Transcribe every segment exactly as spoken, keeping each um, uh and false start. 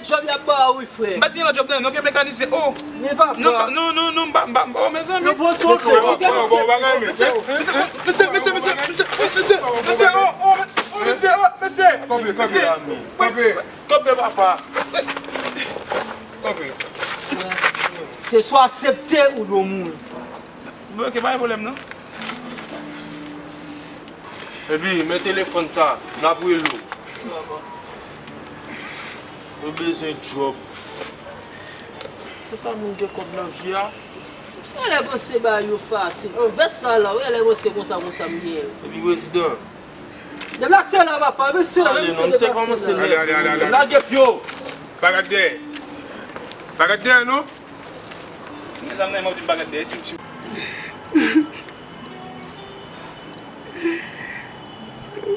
Djòb y ap ba w wi, frè. M pa t gen lòt djòb nan, non, ke mekanisyen. Oh! Men papa. Non, non, non, non, m pa, m pa, oh, mezanmi. Yo pran sou sou, kote misye? Mesye, mesye, mesye, mesye, oh, oh, oh, mesye, oh, mesye. Kanpe, kanpe, kanpe. Kanpe, papa. Kanpe. Se swa aksepte oubyen w mouri. Bon, ok, pa gen pwoblèm, non. Epi, men telefòn sa, n ap rele w. Mwen bezwen djòb. Konsa moun gen kòb nan vi a. Sa lè panse bagay yo fasil. An vès sa la, wi, lè panse konsa, konsa m gen. Epi prezidan. Deplase la, papa, mesye, ale, mesye, non, se deplase kòman la. Ale, ale, ale, ale. Lage pye w. Pa gad dèyè. Pa gad dèyè, non. Men zam nan, mwen di m pa gad dèyè, si m ti.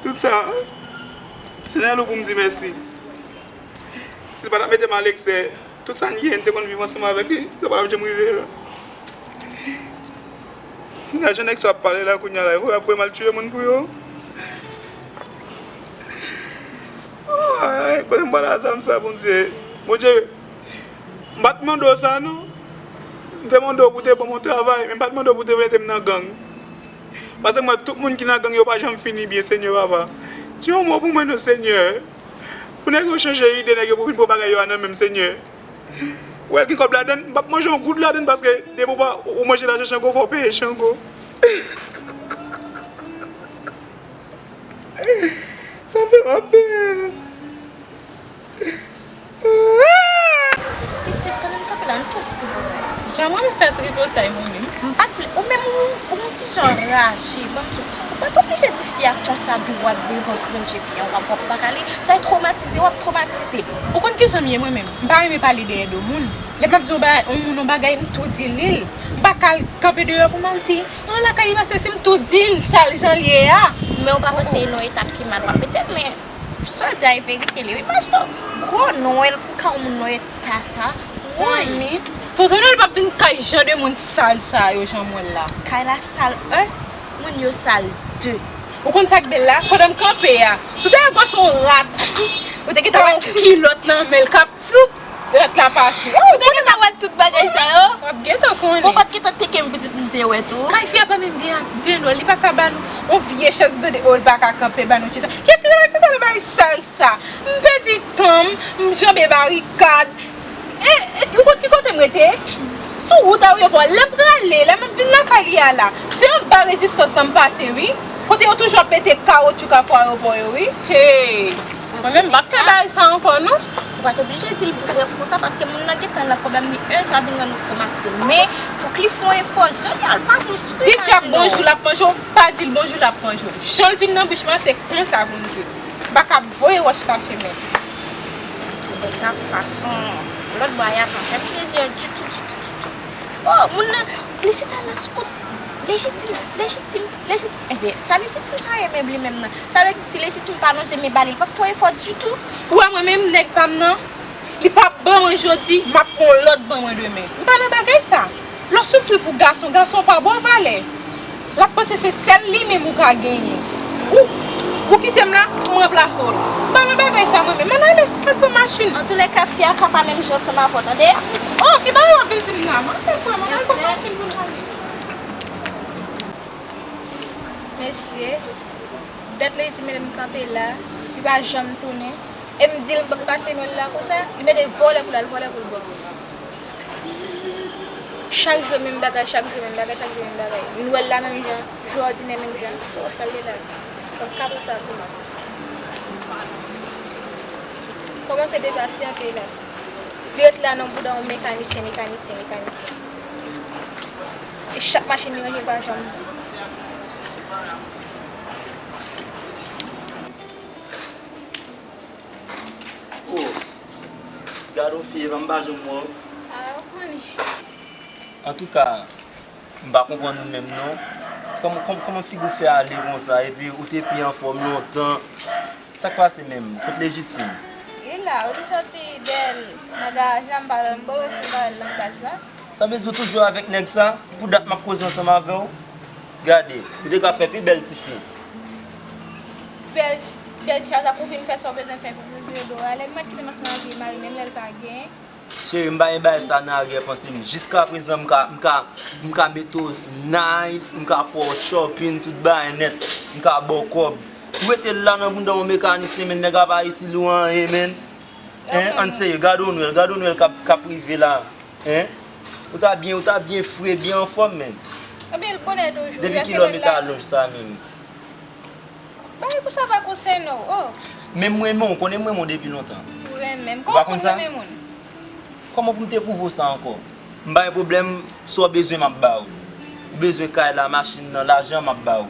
Tout sa, se nan lou pou m di mèsi. Si l pa t ap mete m a leksè, tout sa n ye, n te konn viv ansanm avèk li, sa pa t ap janm rive la. Kounya, jan nèg sa ap pale la, kounya la, yo ap voye m al tiye moun pou yo. Ay, kote m pral a zam sa, Bondye? Bondye, m pa t mande w sa, non. M te mande w pou w te ban m yon travay, men m pa t mande w pou w te mete m nan gang. Paske m wè tout moun ki nan gang yo pa janm fini byen, Senyè papa. Di yon mo pou mwen non, Senyè. Pou nèg yo chanje ide, nèg yo pou vin pran bagay yo a nan men m, Senyè. Ou wè l gen kòb ladann, m p ap manje yon goud ladann paske depi w pa, ou manje lajan Chango, fò w peye Chango. Sa fè m ap peye. Pitit, pandan m kanpe la, ann fè yon ti tripotay. Jan mwen, m fè tripotay mwen menm. M pa t vle, ou menm ou, ou yon ti jan raje, ban m di w. Ou pa t oblije di fi a konsa dwat devan grenn je fi a, w ap, w ap pa kale. Sa e twomatize, w ap twomatize. Ou konn kijan m ye mwen menm? M pa renmen pale dèyè do moun. Lè m ap di yon bagay, yon moun yon bagay, m tou di li l. M pa ka al kanpe deyò pou m al di, an lakay li pase si m tou di l sa l jan l ye a. Men ou pa panse e nan yon eta ki mal w ap mete l, men sa w di a e verite li wi. Imajine w, gwo Nwèl pou ka yon moun nan eta sa. Zanmi, tonton Nwèl p ap vin kay jan de moun sal sa yo jan mwen la. Kay la sal en, moun yo sal de. Ou konn sa k bèl la? Pandan m kanpe a, si w te wè gwòs yon rat, ou te gentan wè kilòt nan men l k ap floup, rat la pase. Ou te gentan wè tout bagay sa yo? W ap gentan konnen. Ou pa t gentan teke m pitit m te wè tou. Kay fi a pa menm gen ak de Nwèl, li pa ka ba nou yon vye chèz m tande, oh, li pa ka kanpe ba nou chita. Kiyès ki te wè chita nan bagay sal sa? M pèdi tan m, m janbe barikad. E, e, ou konn ki kote m rete? Sou wout ayewopò. Lè m prale, lè m ap vin lakay li a la, se anba rezistans lan m pase, wi. Kote yo toujou ap mete kawotchou kafou ayewopò yo, wi. Hey! Mwen menm, m p ap fè bagay sa ankò, non. Ou pa t oblije di l brèf konsa, paske moun nan gentan nan pwoblèm li, en, sa vin rann ou twomatize. Men, fòk li fè yon efò, jan li al pa bon ditou. Di dyab bonjou, l ap manje w, pa di l bonjou, l ap manje w. Jan l vin nan bouch mwen, se konsa pou m di l. M pa ka voye wòch kache men. Antouka, fason lòt bwa a pa fè m plezi ditou, ditou, ditou. Oh, moun nan, li chita la sou kont Lejitim, Lejitim, Lejitim. Ebyen, sa Lejitim sa ye menm li menm nan? Sa vle di si Lejitim pa lonje men ba li, li p ap fè yon efò ditou? Ou wè mwen menm, nèg pa m nan, li pa ban mwen jodi, m ap pran yon lòt ban mwen demen. M pa nan bagay sa. Lè w soufri pou gason, gason pa ba w valè. L ap panse se sèl li menm ou ka genyen. Ou, ou kite m la pou m ranplase w. M pa nan bagay sa mwen menm. Ann ale, al pran machin. Antoulèka, fi a ka pa menm jan ansanm avè w, tande? Oh, ki bagay w ap vin di m la? M ap fè kwè, m al pran machin pou m ale. Mesye, dat Lejitim mete m kanpe la, li pa janm tounen. E m di l m p ap pase Nwèl la konsa, li mete vòlè pou l al vòlè pou l ban mwen. Chak jou menm bagay, chak jou menm bagay, chak jou menm bagay. Nwèl la menm jan, jou òdinè menm jan. Oh, sa l ye la? Donk, ka pran sa pou mwen. Kòmanse depasyante la. Li ret la nan bouda yon mekanisyen, mekanisyen, mekanisyen. E chak machin li ranje pa janm. Oh, gade yon fi, Eva, m pa janm wè w. Ah, ou konn li. Antouka, m pa konprann ou menm non. Kòman, kòman, kòman figi w fè ale konsa, epi ou te pi anfòm lontan? Sa k pase menm? Kot Lejitim? Li la, ou te sòti dèyè l nan garaj la, m pa wè l, m pa wè si w pa wè l nan baz la. Sa vle di w toujou avèk nèg sa? Pou dat m ap koze ansanm avè w? Gade, ou te ka fè pi bèl tifi. Bèl, bèl ti faz la pou vin fè sa w bezwen fè pou regle do a. Lè l mèt kite m ansanm avè mari menm lè l pa gen. Cheri, m pa gen bagay sa nan aryè panse m. Jiskaprezan, m ka, m ka, m ka mete w nice, m ka fè w shopping, tout bagay nèt. M ka ba w kòb. Ou rete la nan bounda yon mekanisyen, men nèg ap pa itil ou anyen, men. Hein, ann serye, gade Onwèl, gade Onwèl k ap, k ap rive la. Hein? Ou ta byen, ou ta byen fre, byen anfòm, men. Ebyen, l bonè toujou. Depi kilè w mete alonj sa menm? Bagay pou sa pa konsène w, oh. Men m renmen w, konnen m renmen w depi lontan. Ou renmen m? Kòman w konn renmen moun? Kòman pou m te pwouve w sa ankò? M pa gen pwoblèm, sa w bezwen m ap ba ou. Ou bezwen kay la, machin nan, lajan, m ap ba ou.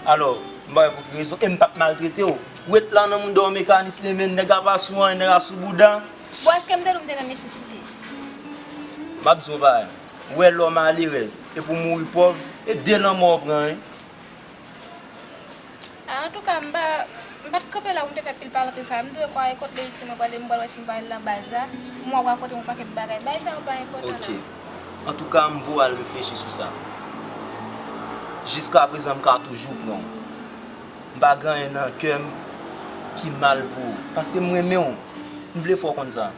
Alò, m pa wè pou ki rezon, e m p ap maltrete w. Ou ret la nan mouda w mekanisyen, men nèg a pa sou anyen, nèg a sou bouda. Bon, èske m te di w m te nan nesesite? M ap di w yon bagay. Ou wè lè w malerèz, epi w mouri pòv, e de lanmò w pran, wi. Ah, antouka, m pa, m pa t kanpe la pou m te fè pil pale anpil sa. M te wè kwa e kot lejitim mwen prale, m pral wè si m pral nan baz la. M wè w ap rakonte m yon pakèt bagay. Bagay sa yo pa enpòtan la. Ok. Antouka, m voye w al reflechi sou sa. Jiskaprezan, m ka toujou pran w. M pa gen anyen nan kè m ki mal pou ou. Paske m renmen w. M vle fè w konn sa.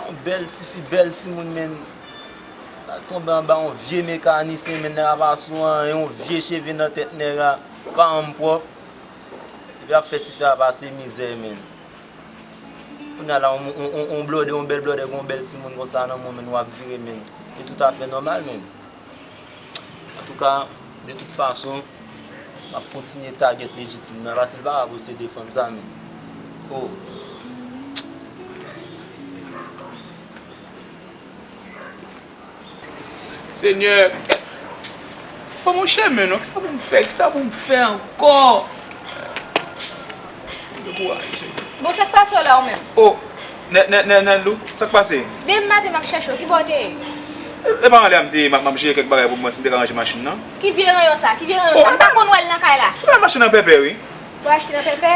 Yon bèl tifi, bèl timoun, men. L al tonbe anba yon vye mekanisyen, men nèg la pa sou anyen, yon vye cheve nan tèt nèg la, pa janm pwòp. Epi ap fè tifi a pase mizè, men. Kounye a la, on, on, on, on blòdè, yon bèl blòdè, gen yon bèl timoun konsa nan men w, men w ap vire, men. E toutafè nòmal, men. Antouka, de tout fason, m ap kontinye target Lejitim nan, paske l pa ka posede fanm sa menm. Oh. Senyè, ban m yon chemen non, kisa pou m fè, kisa pou m fè ankò? Dekouraje. Bon, sa k pase w la ou menm? Oh, Nè, nè, nè, Nèlou, sa k pase? Depi maten m ap chèche w, ki bò w te ye? E, e pa anlè a m te ye, m ap, m ap jere kèk bagay pou mwen, si m te ka ranje machin nan. Ki vye ranyon sa? Ki vye ranyon sa? M pa konn wè l nan kay la. Machin nan pèpè, wi. Ou achte nan pèpè?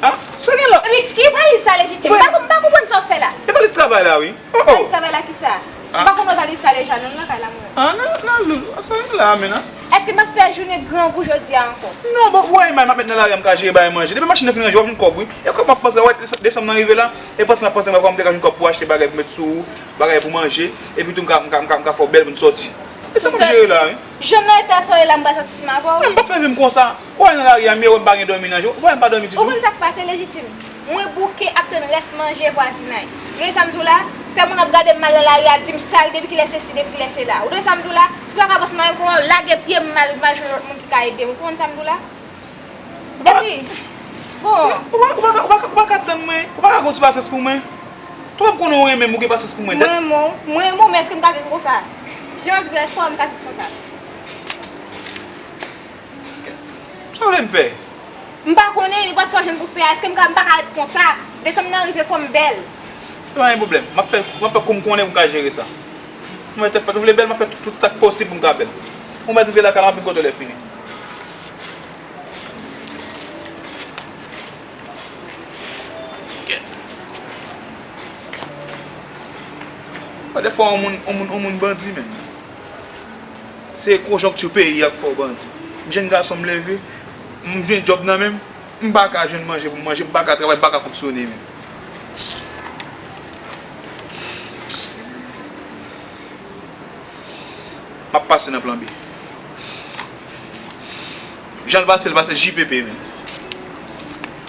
Ah, sa gen la? Epi ki valiz sa Lejitim? M pa, m pa konprann sa w fè la. E valiz travay la, wi. Oh, oh. Valiz travay la kisa? M pa konn wè valiz sa deja non nan kay la mwen. Ah, nan, nan, Lou, sa gen la, men, ah. Èske m ap fè jounen grangou jodi a ankò? Non, bon, wè, m ap met nan lari a, m ka jere bagay manje. Depi machin nan fin ranje, w ap jwenn kòb, wi. E kòb m ap panse, wè, desanm nan rive la, e panse m ap panse, m ap, m te ka jwenn kòb pou achte bagay pou met sou ou, bagay pou manje, epi tou m ka, m ka, m ka, m ka fè w bèl pou n sòti. E sa m ap jere la, wi. Jan nan eta sa w ye la, m pral sòti ansanm avè w? Men m p ap fè vi m konsa. W wè nan lari a, m ye wè m pa gen dòmi nan je w, w wè m pa dòmi ditou. Ou konn sa k pase Lejitim? Mwen bouke ap tann rès manje vwazinay. Ou tande sa m di w la? Fè moun ap gade m mal nan lari a, di m sal, depi kilè sesi, depi kilè sela. Ou tande sa m di w la? Si w pa ka panse m, lage pye m, m al, m al jwenn lòt moun ki ka ede m. Ou konprann sa m di w la? Epi, bon. Ou pa, ou pa ka, ou pa ka, ou pa ka tann mwen? Ou pa ka gon ti pasyans pou mwen? Twò m konnen w renmen m, ou gen pasyans pou mwen. Mwen renmen w, mwen renmen w, men èske m ka viv konsa? Jan w ap viv la, èske w wè m ka viv konsa? Sa w vle m fè? M pa konnen, nenpòt sa w jwenn pou fè a, èske m ka, m pa ka ret konsa? Desanm nan rive, fò m bèl. Se pa gen pwoblèm. M ap fè, m ap fè kou m konnen pou m ka jere sa. Mwen tèt fèt, ou vle bèl, m ap fè tout, tout sa k posib pou m ka bèl. Ou mèt rive lakay la, m ap vin kote w lè fini. Dèfwa, yon moun, yon moun, yon moun bandi menm. Se konjonkti peyi a k fè w bandi. M jèn gason, m leve, m jwenn djòb nan men m, m pa ka jwenn manje pou m manje, m pa ka travay, m pa ka fonksyone menm. M ap pase nan plan B. Jan l pase, l pase J P P menm.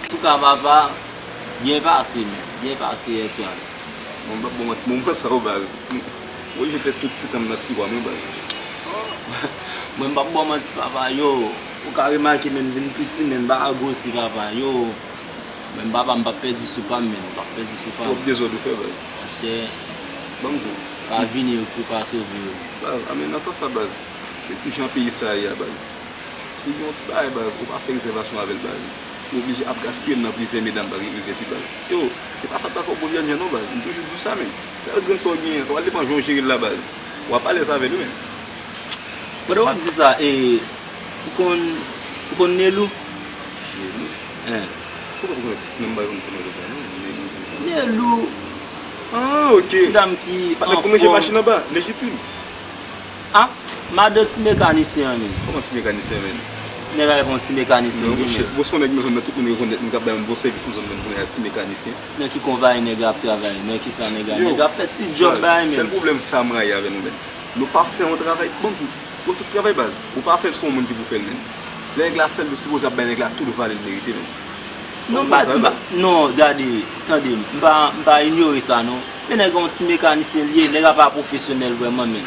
Antouka, papa, byen pase, men. Byen pase yèswa. Bon, m p ap ba w manti, moman sa yo, baz. Mwen oblije fè tout ti tan m nan tiwa m, wi, baz. Mwen, m p ap ba w manti, papa, yo. Ou ka remake, men, m vin piti, men, m pa ka gwosi, papa, yo. Men, papa, m p ap pèdi sou pa m, men, m p ap pèdi sou pa m. Twòp dezòd ou fè, baz. Monchè, ban m di w. Pa vini yo pou pa sove yo. Baz, a men nan tan sa, baz, se jan peyi sa ye a, baz. Si w gen yon ti bagay, baz, ou pa fè rezèvasyon avè l, baz. Ou oblije ap gaspiye l nan plizyè medam, baz, gen plizyè fi, baz. Yo, se pa sa k ta fè w bon jèn jan non, baz. M toujou di w sa, men. Sèl grenn sa w genyen an, sa w al depann jan w jere l la, baz. W ap alèz avè l, wi, men. Pandan w ap di sa, e, ou konn, ou konn Nelou? Nelou? Hein. Poukò pou konnen ti, menm bagay pou konnen sa, non? Nelou. Nelou. Ah, ok. Ti dam ki anfòm. Paske pou manje machin anba, Lejitim. Ah, madan ti mekanisyen an, men. Kòman ti mekanisyen, men? Nèg la, bon, ti mekanisyen, men. Non, monchè, bon, se yon nèg nan zòn nan, tout moun rekonèt, moun k ap bay moun bon sèvis nan zòn nan, se yon ti mekanisyen. Nan ki konpayi nèg la ap travay? Nan ki sa nèg la? Nèg la fè ti djòb, bay, men. Sèl pwoblèm sa m rayi avè nou, men. Nou pa fè yon travay, bon, m di w, bon, tout travay, baz. Ou pa fè l, se yon moun ki pou fè l, men. Lè nèg la fè l, ou sipoze ap bay nèg la tout valè l merite, men. Non, m pa, m pa, non, gade, tande m, m pa, m pa inyore sa, non. Men nèg yon ti mekanisyen l ye, nèg la pa pwofesyonèl vrèman, men.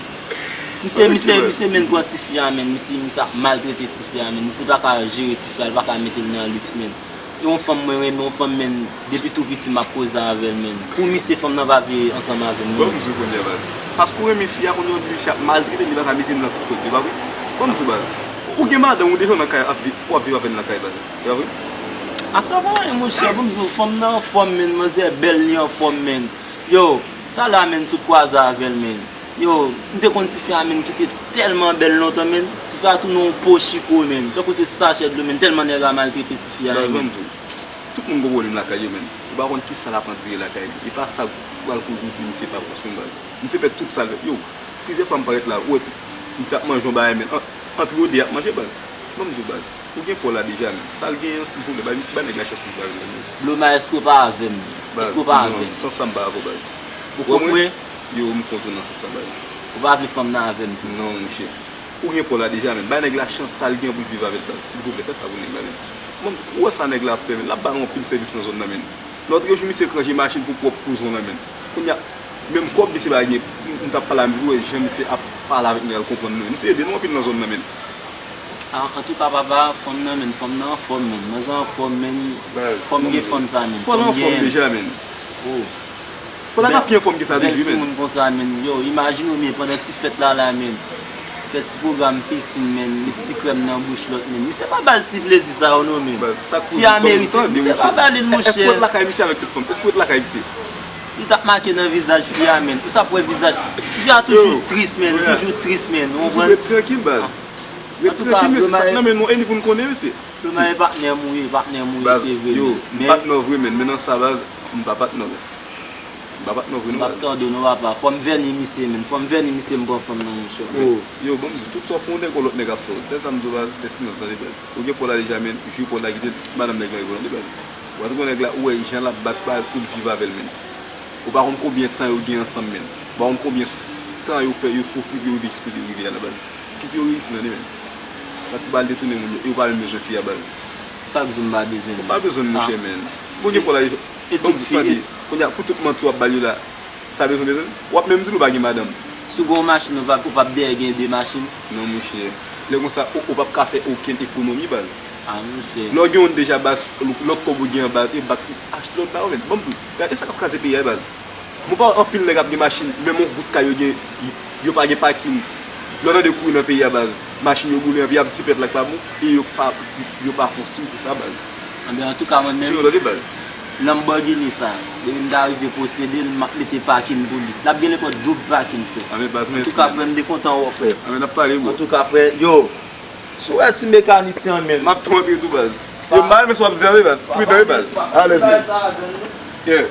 Misye, misye, misye menm pran tifi a, men. Misye, misye ap maltrete tifi a, men. Misye pa ka jere tifi a, li pa ka mete l nan liks, men. E yon fanm mwen renmen, yon fanm, men, depi tou piti m ap koze avè l, men. Pou misye, fanm nan pa vle ansanm avè m, non. Bon, m di w kounye a, baz. Paske w renmen fi a, kounye a w di misye ap maltrete l, li pa ka mete l nan tout sòti, e pa vre? Bon, m di w, baz. Ou gen madanm ou deja nan kay ap viv, w ap viv avè l nan kay, baz. E pa vre? A sa pa anyen, monchè, pou m di w, fanm nan anfòm, men, manzè bèl, li anfòm, men. Yo, talè a, men, m sot kwaze avè l, men. Yo, m te konn tifi a, men, ki te tèlman bèl lontan, men. Tifi a tounen yon po chiko, men. Tankou se sachè dlo, men, tèlman nèg la maltrete tifi a, men. Baz, ban m di w, tout moun gon pwoblèm lakay yo, men. Ou pa konn kisa l ap andire lakay li. E pa sa k pral koz ou di misye pa pran swen, baz. Misye fè tout sa l fè. Yo, plizyè fwa m parèt la, ou wè ti, misye ap manje yon bagay, men. An, antre yo de ap manje, baz. Ban m di w, baz. Ou gen pa w la deja, men. Sa l genyen an, silvouplè, bay, bay nèg la chans pou l travay nan men. Bloma, èske w pa avè m? Èske w pa avè m? Baz, non, san sa m pa avè w, baz. Ou kont mwen? Yo, m kont ou nan sans sa, baz. Ou pa vle fanm nan avè m tou? Non, monchè. Ou gen pa w la deja, men. Bay nèg la chans, sa l gen pou l viv avè l, baz. Silvouplè, fè sa pou nèg la, men. Bon, ou wè sa nèg la ap fè, men. L ap ba nou anpil sèvis nan zòn nan, men. Lòt jou, misye k ranje machin pou pwòp kouzon l lan, men. Kounye a, menm kòb misye pa gen, m, m t ap pale a misye, ou wè jan misye ap pale avèk nèg la, l konprann nou. Misye ede nou anpil nan zòn nan, men. A, antouka, papa, fanm nan, men, fanm nan anfòm, men. Manzè anfòm, men. Fanm gen fanm sa, men. Fanm anfòm deja, men. Oh. Fanm la ka pi anfòm ke sa deja, men. Bèl timoun konsa, men. Yo, imajine w byen, pandan ti fèt la, la, men. Fè ti pwogram pisin, men, met ti krèm nan bouch lòt, men. Misye pa ba l ti plezi sa yo, non, men. Fi a merite l, misye pa ba li l, monchè. Èske w ret lakay misye avèk tout fanm? Èske w ret lakay misye? Li t ap make nan vizaj fi a, men. Ou t ap wè vizaj. Tifi a toujou tris, men. Toujou tris, men. Ou konprann? Ret trankil, baz. Ret trankil, mesye. Sa k nan men nou, e li pou n konnen, mesye. Bloma, e patnè m ou ye, patnè m ou ye, se vre, men. Yo, m patnè w vre, men. Men nan sa, baz, m pa patnè w, men. M pa patnè w vre, non, baz. M p ap tande w, non, papa. Fò m vèni misye, men. Fò m vèni misye, m pran fanm nan, monchè. Oh. Yo, ban m di, tout sa w fè yon nèg, yon lòt nèg ap fè w. Fè sa m di w, baz, fè silans, tande, baz. Ou gen pa w la deja, men. Jou pa w la kite ti madanm nèg lan, li pou tande, baz. Ou pa t wè nèg la, ou wè jan l ap bat, baz, pou l viv avè l, men. Ou pa konn konbyen tan yo gen ansanm, men. Ou pa konn konbyen sou-, tan yo fè, yo soufri pou yo rive jiskote yo rive a la, baz. Kite yo reyisi nan li, men. Bat pou bal detounen moun yo, e yo pa menm bezwen fi a, baz. Sa k di w m pa bezwen li? Ou pa bezwen l, monchè, men. Bon, gen fò la, e tout fi, tande, kounye a, pou tout manti w ap ba l yo la, sa bezwen bezwen? W ap menm di l ou pa gen madanm. Si w gen yon machin, ou p ap, ou p ap dèyè gen de machin? Non, monchè. Lè konsa, ou, ou p ap ka fè okenn ekonomi, baz. A, monchè. Lè w gen youn deja, baz, lòt kòb ou gen an, baz, e bak, achte lòt ba yo, men. Ban m di w, gade sa k ap kraze peyi a, baz. Mwen pa wè anpil nèg ap gen machin, menm yon bout kay yo gen, yo pa gen pakin. Lè w tande kouri nan peyi a, baz, machin yo boule anpil, y ap di se pèp la k pa bon, e yo pa, yo pa konstwi pou sa, baz. Anben, antouka, mwen menm, Lamborghini sa, depi m ta rive posede l, m ap mete pakin pou li. L ap gen nenpòt doub pakin, frè. Antouka, frè, m te kontan wè w, frè. Antouka, frè, yo, si w wè ti mekanisyen an, men. M ap tou antre tou, baz. Yo, m pa renmen sa w ap di a, wi, baz. Pridan, wi, baz. Alèz, men. Yeah.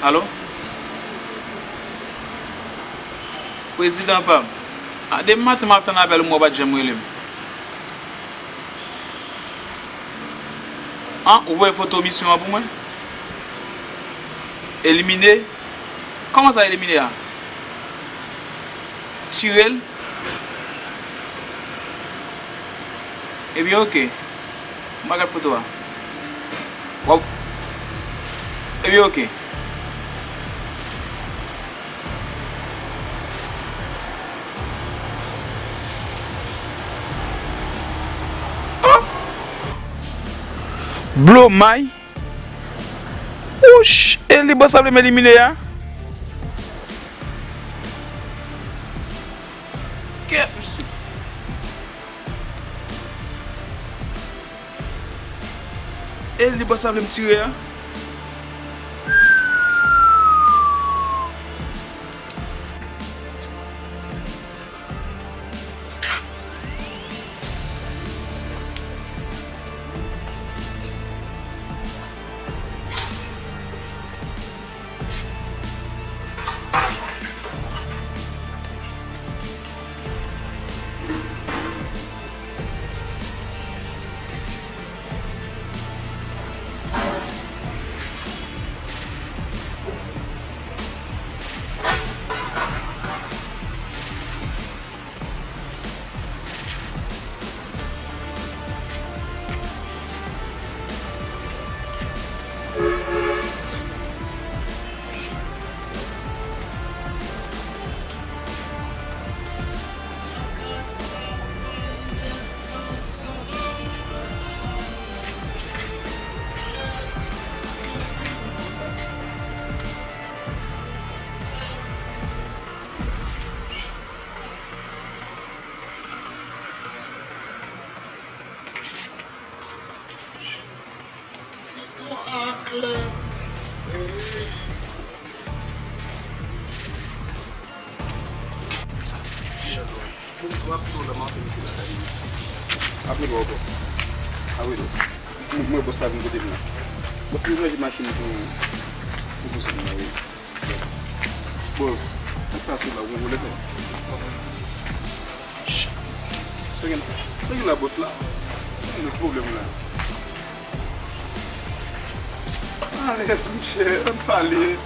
Alo? Prezidan pa m. A demen maten m ap tann apèl ou, men w pa t janm rele m. An, ou voye foto misyon an pou mwen? Elimine? Kòman sa elimine a? Tire l? Ebyen, oke. M a gad foto a. Waw. Ebyen, oke. Blomay. Wouch! E li bò sa vle m elimine a? Kè, e li bò sa vle m tire a? Bon, w ap pito la, m ap pito la, sa vini. Apre lò ankò. Apre lò. Mwen, mwen, bòs la vin kote m la. Bòs la ranje machin pou, pou kouzen m nan, wi. Bòs, sa k pase w la, ou gen pwoblèm? Sa gen, sa gen la, bòs la? Sa gen lòt pwoblèm la? Alèz, monchè, ann pale.